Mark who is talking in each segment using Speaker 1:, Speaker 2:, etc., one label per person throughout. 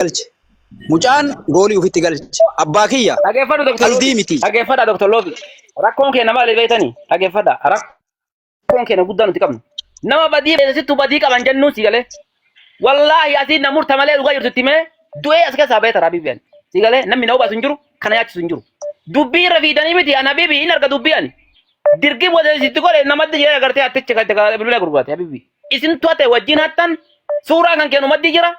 Speaker 1: Galche. Mucaan goolii ofitti galche. Abbaa kiyya
Speaker 2: Dhageeffadhu Dr.
Speaker 1: qaldii
Speaker 2: Loofi.
Speaker 1: miti.
Speaker 2: Dhageeffadha Dr. Loofi. Rakkoon keenya maali beektanii? Dhageeffadha. Rakkoon keenya guddaa nuti qabnu. Nama badii beeksisittu badii qaban jennuun si galee. Wallaahi asiin na murta malee dhugaa jirtu itti himee du'ee as keessaa beekta Habiibi ani. Si galee namni na hubatu hin jiru kana yaachisu hin jiru. Dubbii irra fiidanii miti an Habiibi hin arga dubbii ani. Dirqii wada sitti godhe namatti jira agartee atticha kan bilbila gurgurate Habiibi. Isin to'ate wajjin hattan suuraan kan kee nu maddii jira.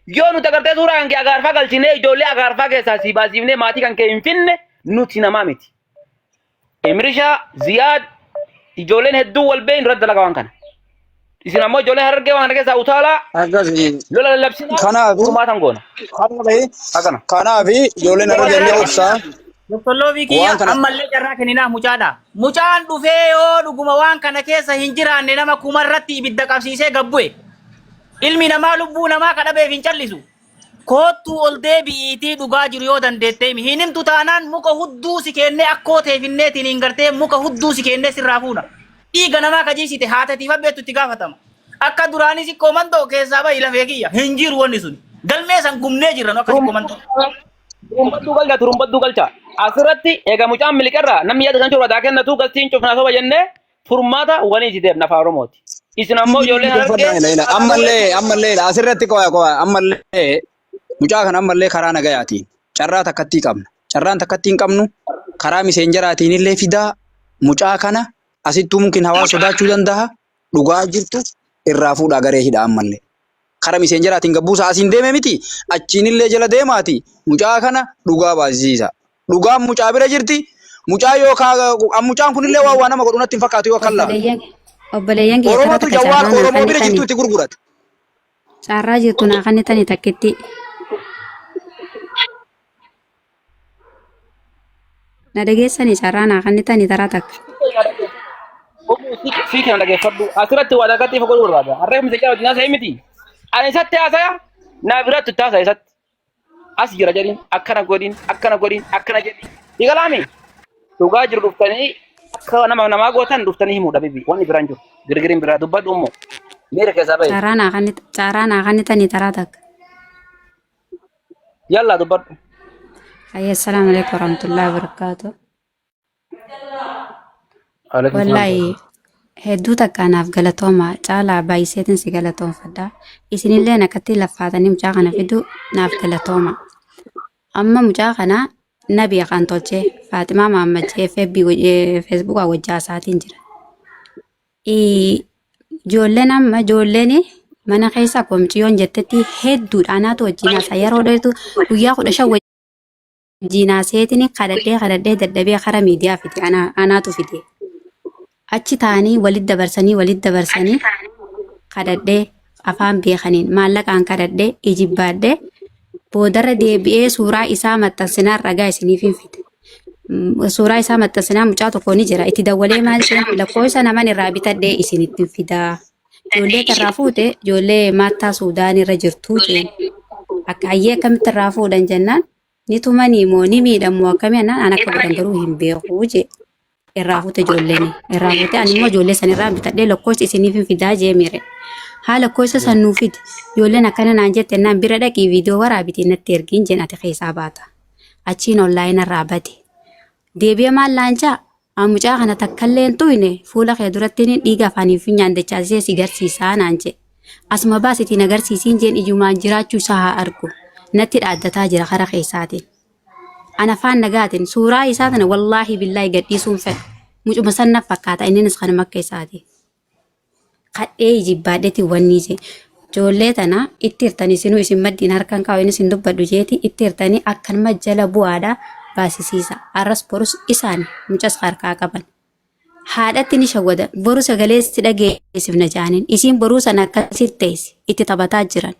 Speaker 2: Yoo nuti agartee suuraa kan kee agaarfaa galchinee ijoollee agaarfaa keessaa sii baasifnee maatii kan kee hin finne nuti namaa miti. Emirishaa, Ziyaad, ijoolleen hedduu wal beeyin irratti dalagaa waan kana. Isin ammoo ijoolleen harargee waan kana keessaa utaalaa
Speaker 1: Akkasii.
Speaker 2: lola lallabsinaa
Speaker 1: Kanaaf
Speaker 2: furmaatan goona.
Speaker 1: kanaaf
Speaker 2: Akkana.
Speaker 1: kanaaf ijoolleen harargee illee obsaa
Speaker 3: Dr. Loobii kiyya
Speaker 1: waan kana
Speaker 3: ammallee carraa kenninaaf mucaadha. Mucaan dhufee yoo dhuguma waan kana keessa hin jiraanne nama kumarratti ibidda qabsiisee gabbu'e. Ilmi namaa lubbuu namaa kadhabeef hin callisu. Koottuu ol deebi'iitii dhugaa jiru yoo dandeette himi. Hin himtu taanaan muka hudduu si keennee akkoo teefinneetiin hin gartee muka hudduu si keennee sirraa fuuna. Dhiiga namaa kajiisite haatatiif abbeettu itti gaafatama. Akka duraanii sikkoo mandoo keessaa bahi lafee kiyya. Hin jiru wanni sun. Galmee san gumnee jirra nu akka sikkoo mandoo.
Speaker 2: Turumbadduu galcha turumbadduu galcha. Asirratti egaa mucaan miliqerraa namni yaada kan jiru kennatu galtiin cufnaa soba jennee furmaata waliin itti deemna afaan Oromooti. Isin ammoo ijoolleen
Speaker 1: Dubbadhaa
Speaker 2: harargee
Speaker 1: ila ila ammallee ammallee ila asirratti qoya qoya ammallee mucaa kana ammallee karaa nagayaatiin carraa takkattii qabna. Carraan takkattii hin qabnu karaa miseenjaraatiin illee fidaa mucaa kana asittuu mungkin hawaasa sodaachuu danda'a dhugaa jirtu irraa fuudhaa garee hidhaa ammallee. Kara miseenjaraatiin gabbuusa asiin deeme miti achiinillee jala deemaati mucaa kana dhugaa baasisiisa. Dhugaan mucaa bira jirti. Mucaa yookaan mucaan kunillee waan waa nama godhu natti hin fakkaatu yoo akkan laalu.
Speaker 4: Obboleeyyan obboleeyyan kiyya karaa
Speaker 1: Oromootu
Speaker 4: takka
Speaker 1: jawwaal
Speaker 4: carraa naa
Speaker 1: Oromoo bira
Speaker 4: kennitani.
Speaker 1: jirtu itti gurgurata.
Speaker 4: Carraa jirtu naa kennitani takkitti. Na dhageessani carraa naa kennitani taraa takka.
Speaker 2: Sii kana dhageeffadhu. Asirratti waa takkatti ifa godhuu barbaada. Harree miseenjara wajjin haasa'e miti. Ani isatti haasaya naa biratti itti haasaya isatti. As jira jedhin akkana godhin akkana godhin akkana jedhin. Igalaami dhugaa jiru dhuftanii akka nama namaa gootan dhuftanii himuudha bibi. Wanni biraan jiru. Girgiriin biraa dubbadhu immoo. Miira keessaa bahi.
Speaker 4: Carraa naa kennit carraa naa kennitani taraa takka.
Speaker 2: Yallaa dubbadhu.
Speaker 4: Hayya assalaamu alaikum warahmatullahi wabarakatuh.
Speaker 2: Alaikum salaam.
Speaker 4: Wallaahi hedduu takka anaaf galatooma caalaa baay'iseetiin si galatoomfadha. Isinillee akkatti laffaatanii mucaa kana fidu naaf galatooma. Amma mucaa kana na beekan tolchee Faaximaa Mahammad jee FB Feesbuukaa wajjaa isaatiin jira. Ijoolleen amma ijoolleen mana keessa akkuma mucayyoon jettetti hedduudha anaatu wajjin haasa yeroo dheertu guyyaa 15 wajjin haaseetiin kadhadhee kadhadhee dadhabee kara miidiyaa fide anaatu fide. Achi taa'anii walitti dabarsanii walitti dabarsanii kadhadhee afaan beekaniin maallaqaan kadhadhee ijibbaadhee boodarra deebi'ee suuraa isaa maxxansinaan ragaa isiniif hin fide. Suuraa isaa maxxansinaan mucaa tokko ni jira. Itti dawwalee maal isheen lakkoofsa naman irraa bitadhee isinitti hin fidaa. Ijoollee irraa fuute ijoollee maattaa Suudaan irra jirtuu jeen. Akka hayyee akkamitti irraa fuudhan jennaan ni tumanii moo ni miidhan moo akkamii jennaan an akka godhan garuu hin beeku jee. Irraa fuute ijoolleen irraa fuute ani immoo ijoollee san irraa bitadhee lakkoofsa isiniif hin fidaa jee miire. Haa lakkoofsa san nuu fidi ijoolleen akkana naan jette naan bira dhaqii viidiyoo waraabitii natti ergiin jeen ati keessaa baata. Achiin onlaayina irraa bade. Deebi'ee maal naan jaa an mucaa kana takkallee hin tuyne fuula kee duratti inni dhiiga afaanii funyaan dachaasisee si garsiisaa naan jee. Asuma baasitiin agarsiisiin jeen ijumaan jiraachuu isaa haa argu. Natti dhaaddataa jira kara keessaatiin. An afaan nagaatiin suuraa isaa tana wallaahi billaahi gadhiisuun fedhu. Mucuma san na fakkaata inninis kanuma akka isaati. Kadhee ijibbaadheeti wanni jee. Ijoollee tana itti hirtanii isinuu isin maddiin harkan kaa'u innis hin dubbadhu jeeti itti hirtanii akkanuma jala bu'aadha baasisiisa. Arras borus isaan mucas harkaa qaban. Haadhatti ni shawwada boru sagalee si dhageessifna jaaniin isiin boruu sana akkasitti teessi itti taphataa jiran.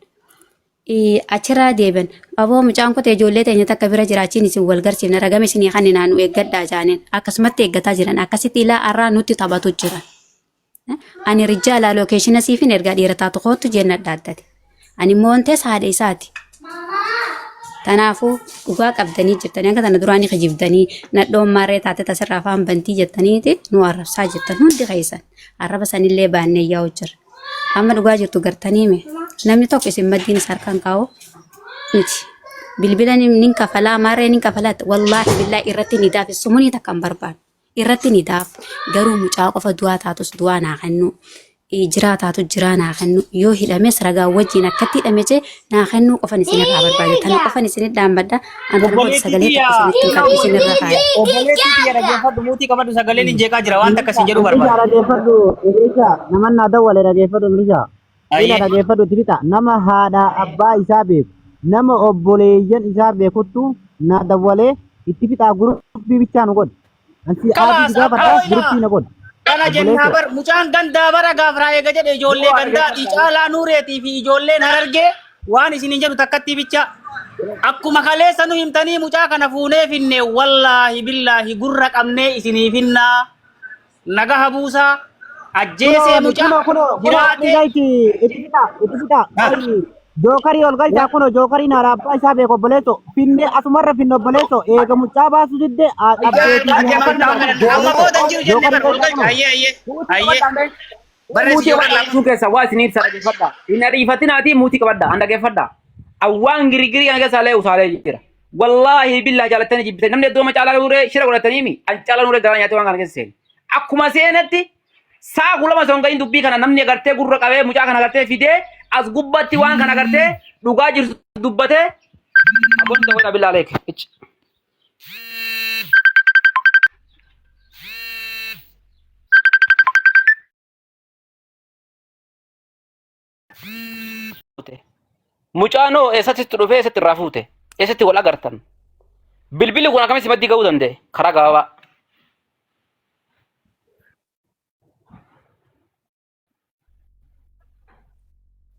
Speaker 4: Achirraa deebi'an aboo mucaan kotee ijoollee teenya takka bira jiraachiin isin wal garsiifna ragame isinii kan nu eeggadhaa jaaniin akkasumatti eeggataa jiran akkasitti ilaa arraa nutti taphatu jiran. Ani rijjaalaa lookeeshina siifin ergaa dhiira taatu koottu jeen dhaaddate. Ani immoo wantees haadha isaati. Kanaafuu dhugaa qabdanii jirtanii akka tana duraanii kijibdanii nadhoon maarree taate tasirraa afaan bantii jettaniiti nu arrabsaa jirtan hundi keessan arraba sanillee baannee yaa'u jira. Amma dhugaa jirtu gartanii mee namni tokko isin maddiin isa harkaan kaa'u Miti. Bilbila nin kafalaa maarree nin kafalaa wallaahi billaahi irratti ni daafi sumunii takka hin barbaadu. Irratti ni daaf garuu mucaa qofa du'aa taatus du'aa naa kennu. Jiraa taatu jiraa naa kennu yoo hidhames ragaa wajjin akkatti hidhame jee naa kennuu qofan isinirraa barbaada. Tana qofan isinit dhaambadha. An tana booda
Speaker 3: Obboleettii
Speaker 4: sagalee
Speaker 3: tiyya
Speaker 4: tokko isinitti hin qabu isinirra kaaya.
Speaker 3: obboleettii tiyya dhaggeeffadhu muutii qabadhu sagaleen hin jeeqaa jira waan takka sin jedhuu
Speaker 5: Idrisa
Speaker 3: barbaada.
Speaker 5: dhaggeeffadhu Idrisa naman naa dawwale dhaggeeffadhu Idrisa. Ila
Speaker 3: Ayyee.
Speaker 5: dhaggeeffadhu itti fixa nama haadha abbaa isaa beeku nama obboleeyyan isaa beekuttu naa dawwalee itti fixaa guruppii bichaa nu godhi. Ansi aadii
Speaker 3: Kalaas
Speaker 5: si gaafadha
Speaker 3: akkoo ilaa
Speaker 5: guruppii na godhi.
Speaker 3: kana jennaa
Speaker 5: Obboleessoo.
Speaker 3: bar mucaan gandaa bara gaafraa eega jedhe ijoollee gandaatii caalaa nuureetii fi ijoolleen harargee waan isinin jedhu takkatti bicha akkuma kaleessa nu himtanii mucaa kana fuunee finne wallaahi billaahi gurra qabnee isinii finnaa nagaha buusaa ajjeesee
Speaker 5: Kunoo
Speaker 3: mucaa
Speaker 5: kunoo kunoo kunoo
Speaker 3: jiraatee
Speaker 5: galchi itti fixa itti fixa qoyi jookarii ol galchaa kunoo jookariin haadha abbaa isaa beeku obboleesso finne asumarra finne obboleesso eega mucaa baasuu didde abbeetii fi haadha isaa
Speaker 3: amma booda hin jiru jennee
Speaker 5: jookarii
Speaker 3: bar ol
Speaker 5: galchaa
Speaker 3: galcha
Speaker 5: kunoo.
Speaker 3: ayyee ayyee
Speaker 2: Muutii
Speaker 3: ayyee
Speaker 2: qabadhaa mee.
Speaker 3: barreessi
Speaker 2: Muutii
Speaker 3: jookar
Speaker 2: qabadhaa
Speaker 3: lama
Speaker 2: sun keessa waa isin ibsa dhaggeeffadhaa. Hin ariifatinaatii muutii qabadhaa an dhaggeeffadhaa. Awwaan girgirii kana keessa illee usaalee jira. Wallaahi billaa jaalattanii jibbitanii namni iddoo caalaa nuuree shira godhatanii mi an caalaa nuuree garaa nyaatee waan kana keessa seene. Akkuma seenetti saa kulama osoo hin gahin dubbii kana namni agartee gurra qabee mucaa kana agartee fidee as gubbatti waan kana agartee dhugaa jirtu dubbatee abboon ta'uu billaa leeke. Fuute. Mucaan hoo eessatti sitti dhufee eessatti irraa fuute? Eessatti wal agartan? Bilbilli kun akkamitti maddii ga'uu danda'e? Karaa gabaabaa.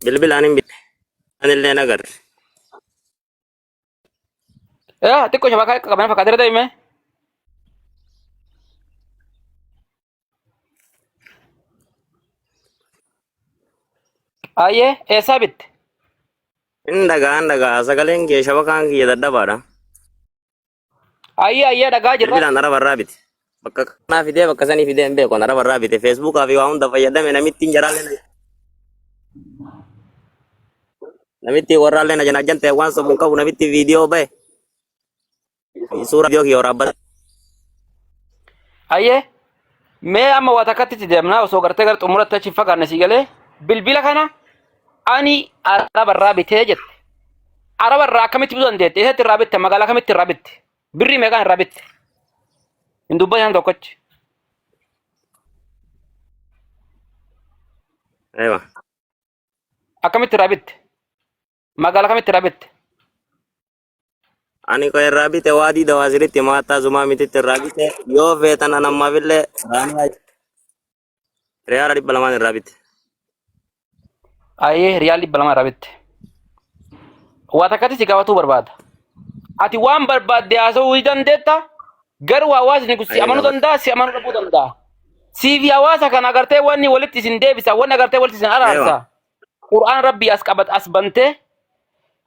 Speaker 6: Bilbilaan hin bitte. Anillee hin agarre.
Speaker 2: Yaa xiqqoo shabakaa qabana fakkaatee deeme. Ayyee eessaa bitte?
Speaker 6: Hin dhagaa hin dhagaa sagaleen kee shabakaan kiyya dadhabaadha.
Speaker 2: Ayyee ayyee dhagaa jirra.
Speaker 6: Bilbilaan araba irraa bite. Bakka kanaa fidee bakka sanii fidee hin beeku araba irraa bite. Feesbuukaa fi waa hunda fayyadame namittiin jaraallee namitti warraallee na janajjan ta'e waan sobuun qabu namitti viidiyoo bahe suura viidiyoo kiyya waraabbata.
Speaker 2: Ayyee mee amma waa takkatti itti deemnaa osoo gartee gara xumuratti achi hin fagaanne sii galee bilbila kana ani araba irraa bitee jette. Araba irraa akkamitti bituu dandeette? Eessatti irraa bitte? Magaalaa kamitti irraa bitte? Birrii meeqaan irraa bitte? Hin dubbatin tokkochi.
Speaker 6: Eewa.
Speaker 2: Akkamitti irraa bitte? Magaalaa kamitti irraa bitte?
Speaker 6: Ani ko irraa bite waadii dawaasiritti maattaa zumaa mititti irraa bite yoo feetan an ammaafillee raaniyaa riyaala 200 irraa bite.
Speaker 2: Ayyee riyaal 200 irraa bitte. Waa takkatti si gaafatuu barbaada. Ati waan barbaadde haasa'uu ni dandeetta. Garuu hawaasni kun si
Speaker 6: Ayyee
Speaker 2: amanuu
Speaker 6: gaafadhu.
Speaker 2: danda'a, si amanuu dhabuu danda'a. Sii fi hawaasa kana agartee wanni walitti isin deebisa, wanni agartee walitti isin
Speaker 6: Eewa.
Speaker 2: araarsa. Qur'aan rabbii as qabat as bantee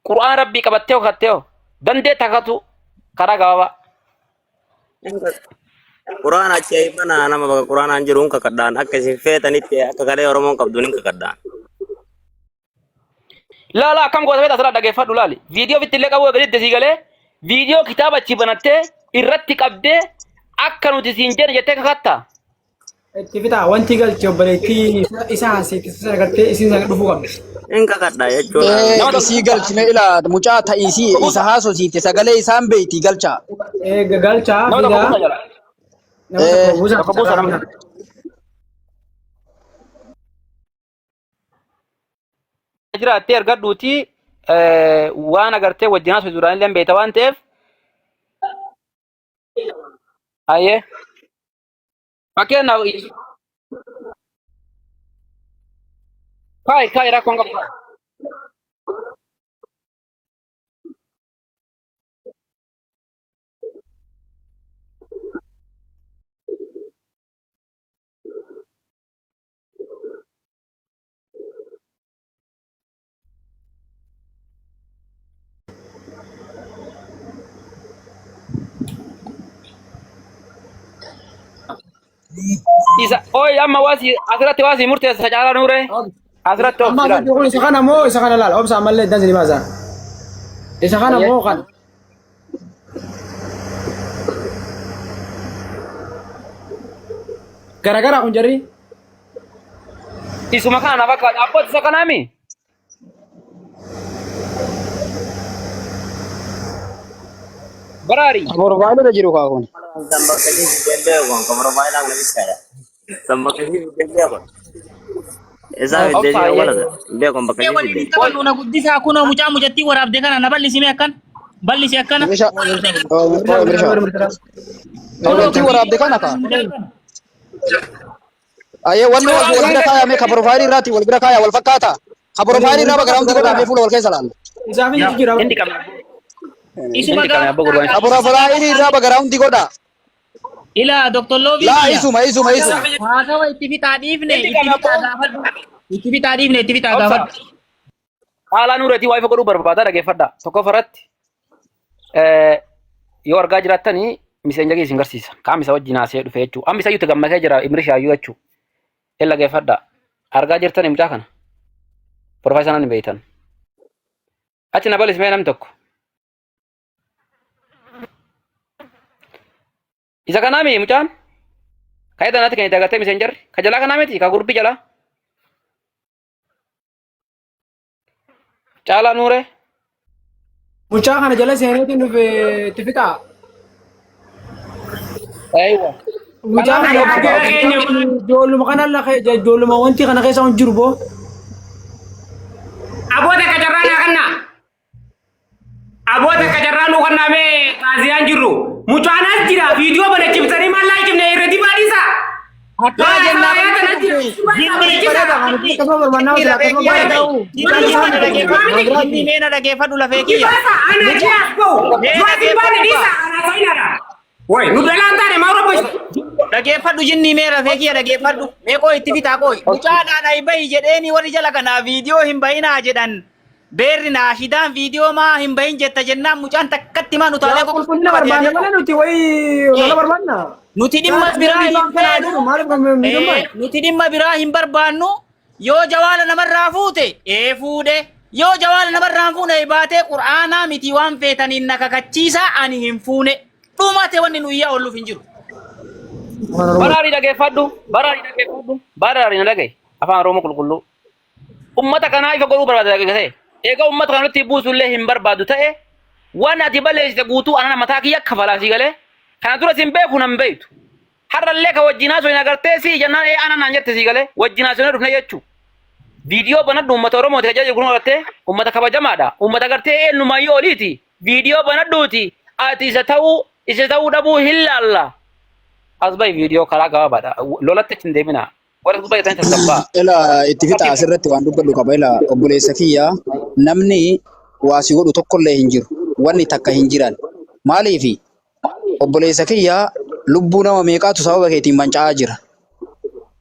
Speaker 2: Qur'aan rabbii qabattee hoo kattee hoo dandeetta kakatu karaa gabaabaa.
Speaker 6: Quraan achi bana nama bakka quraanaan jiru hin kakadhaan akka isin feetanitti akka kalee Oromoon qabduun hin kakadhaan.
Speaker 2: Laa laa akkam goota beektaa asirraa dhaggeeffadhu laali. Viidiyoo ofitti illee qabuu eegaletti sii galee viidiyoo kitaaba achi banattee irratti qabdee akka nuti siin jenne jettee kakatta.
Speaker 7: Itti fitaa wanti galche obboleettii isa haasofte sana gartee isiin sana dhufuu qabdi.
Speaker 6: Hin kakadha jechuun
Speaker 1: Ee,
Speaker 2: Nama tokko
Speaker 1: isii galchine ilaa mucaa ta'isii isa haasofsiifte sagalee isaan beeyti galchaa.
Speaker 7: Eega galchaa
Speaker 2: nama tokko
Speaker 7: fidaa
Speaker 2: buusa jala.
Speaker 7: nama tokko
Speaker 1: Ee,
Speaker 7: buusaa
Speaker 2: Tokko buusa
Speaker 7: carraa
Speaker 2: nama.
Speaker 7: fidaa.
Speaker 2: Jiraattee argadhuuti waan agartee wajjin haasofte duraan illee beekta waan ta'eef. Ayyee. Fakkeenyaaf kaayi kaayi rakkoon qabu. Isa ooyi amma waasi asirratti waasi murteessa caalaa nuuree asirratti of
Speaker 7: Amma
Speaker 2: ilaali.
Speaker 7: kun isa kana moo isa kana laala obsa ammallee dansi ni baasa. Isa kana moo kana? Garagaraa kun jarri.
Speaker 2: Isuma kana na fakkaata. Abbooti isa kanaami. Baraari.
Speaker 1: Profaayilirra jiru kaa kun.
Speaker 6: Isaa fiddee
Speaker 2: Obsa,
Speaker 6: jira wala beekon bakka
Speaker 3: Mee
Speaker 6: ishii
Speaker 3: waliin
Speaker 6: fiddee.
Speaker 3: hin taphannu na guddisaa kunoo mucaa mucattii waraabde kana na bal'isi mee akkan bal'isi akkana.
Speaker 1: Mirsha. Oh, mirsha.
Speaker 3: Kunoo
Speaker 1: Mucattii waraabde kana kaa.
Speaker 3: mucaa kana.
Speaker 1: Ayyee wanni wal wal bira kaayame ka profaayilii irraati wal bira kaaya wal fakkaata. Ka profaayilii irraa bagaraawundi godhamee fuula wal keessa laalla.
Speaker 7: Isaaf hin jira.
Speaker 2: Hindi qabna.
Speaker 3: Isuma
Speaker 2: Hindi qabna abbo gurbaan.
Speaker 1: Ka profaayilii irraa bagaraawundi godha.
Speaker 3: Ilaa Dr. Loobii
Speaker 1: Laa
Speaker 3: kiyya.
Speaker 1: isuma isuma isuma.
Speaker 3: Haasawa itti fixaa dhiifne
Speaker 2: Hindi
Speaker 3: itti
Speaker 2: qabna
Speaker 3: fixaa
Speaker 2: abbo.
Speaker 3: gaafadhu. Itti fixaa dhiifne itti fixaa
Speaker 2: Obsa.
Speaker 3: gaafadhu.
Speaker 2: Haalaa nuureetii waa ifa godhuu barbaada dhageeffadha. Tokkoffaa irratti yoo argaa jiraattanii miseenja kee isin garsiisa. Qaamni isa wajjin haasa'ee dhufe jechuudha. Amma isayyuu itti gammadee jira Imri Shaayyuu jechuudha. Ella geeffadha. Argaa jirtanii mucaa kana. Profeesar hin beektan. Achi na bal'ismee namni tokko. Isa kanaa miti mucaan? Ka edda natti kennite agartee miseenjarri? Ka jalaa kanaa miti? Ka gurbii jalaa? Caalaa Nuuree?
Speaker 7: Mucaa kana jala seeneetiin dhufe itti fixaa.
Speaker 2: Aywa.
Speaker 7: Mucaa kana ijoolluma kana lafa ijoolluma wanti kana keessa hin jiru boo.
Speaker 8: Aboota qacarraa naa kannaa. Aboota qacarraa nuu kannaa mee taasisaan jirru. Mucaan as jira viidiyoo bana cimsanii maal laa cimne irra dibaa dhiisa.
Speaker 3: Akkana jennaan
Speaker 7: Akkasuma barbaannaa
Speaker 3: Jinni lafee
Speaker 7: akkasuma
Speaker 3: kiyya
Speaker 7: barbaannaa.
Speaker 3: jinni mana dhageeffadhu jinni meena dhageeffadhu lafee kiyya.
Speaker 8: Dhibaasa ana achi as ga'u.
Speaker 3: Mee
Speaker 8: Yoo as hin baane
Speaker 3: dhageeffadhu
Speaker 8: dhiisa ana saayinaadha. Woy nu dhalaan taane maa rabba
Speaker 3: Dhageeffadhu jinni mee lafee kiyya dhageeffadhu. Mee qooyi itti fixaa qooyi. Mucaadhaan ayi bahi jedheeni warri jala kanaa viidiyoo hin bahinaa jedhan. Beerri naashidaan viidiyoo maa hin bahin jetta jennaan mucaan takkatti maa nutaalee
Speaker 7: Yaa qulqullina barbaanna malee nuti wayii lola barbaanna.
Speaker 3: Nuti dhimma biraa hin feenu.
Speaker 7: Maaliif kan miidhummaa?
Speaker 3: Nuti dhimma biraa hin barbaannu. Yoo jawaala namarraa fuute ee fuudhe. Yoo jawaala namarraa hin fuune baatee qur'aanaa miti waan feetaniin na kakachiisaa ani hin fuune. Dhumate wanni nu iyyaa oolluuf hin jiru.
Speaker 2: Baraarii dhageeffadhu. Baraarii dhageeffadhu. Baraarii na dhaga'i. Afaan Oromoo qulqulluu. Ummata kanaa ifa godhuu barbaada ta'e. Egaa ummata kanatti buusu illee hin barbaadu ta'e waan ati balleessite guutuu anana mataa kiyya kafalaa si galee. Kana dura sin beeku nan beektu. Har'allee ka wajjin haasoo hin agartee si jennaan ee ana naan jette si galee wajjin haasoo dhufne jechuu. Viidiyoo banadhu uummata Oromooti kan jedhu kun agartee uummata kabajamaadha. Uummata agartee eenyumaayyuu oliiti. Viidiyoo banadhuuti ati isa ta'uu isa ta'uu dhabuu hin laalla. As bahi viidiyoo karaa gabaabaadha. Lolatti achi hin deeminaa. Warra gubbaa jirtan tasgabbaa.
Speaker 1: Ila itti fixa asirratti waan dubbadhu qaba. Ila obboleessa kiyya namni waa si godhu tokkollee hin jiru. Wanni takka hin jiran. Maaliifi obboleessa kiyya lubbuu nama meeqaatu sababa keetiin manca'aa jira.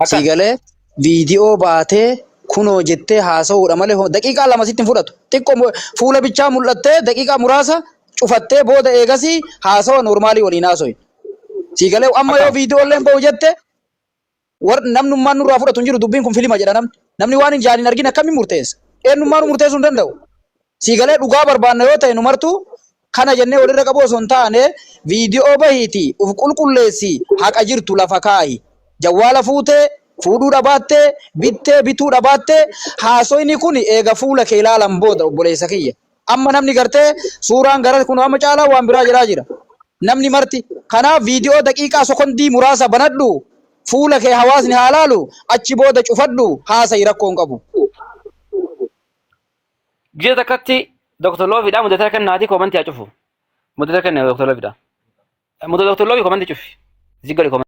Speaker 1: Sii galee viidiyoo baatee kunoo jettee haasa'uudha malee daqiiqaa 2 sitti hin fudhatu. Xiqqoo fuula bichaa mul'attee daqiiqaa muraasa cufattee booda eegasii haasawa noormaalii waliin haaso'i. Sii galee amma yoo viidiyoo illee ba'u jette war namnummaan nurraa fudhatu hin jiru dubbiin kun filima jedha namni. Namni waan hin jaalin argin akkamiin murteessa? Eenyummaan murteessuu hin danda'u. Sii galee dhugaa barbaanna yoo ta'e nu martuu kana jennee walirra qabu osoo hin taane viidiyoo bahiiti uf qulqulleessi haqa jirtu lafa kaahi. Jawwaala fuutee fuudhuu dhabaattee bittee bituu dhabaattee haasoyni kun eega fuula kee ilaalan booda obboleessa kiyya. Amma namni gartee suuraan gara kun amma caalaa waan biraa jedhaa jira. Namni marti kanaaf viidiyoo daqiiqaa sokondii muraasa banadhu fuula kee hawaasni haa laalu achi booda cufadhu haasa'i rakkoo hin qabu.
Speaker 2: Ji'a takkatti Dr. Loofiidhaa muddatara kennaatii koomantii haa cufu. Muddatara kenna Dr. Loofiidhaa. Mudda Dr. Loofii koomantii cufi. Ziggali koomantii.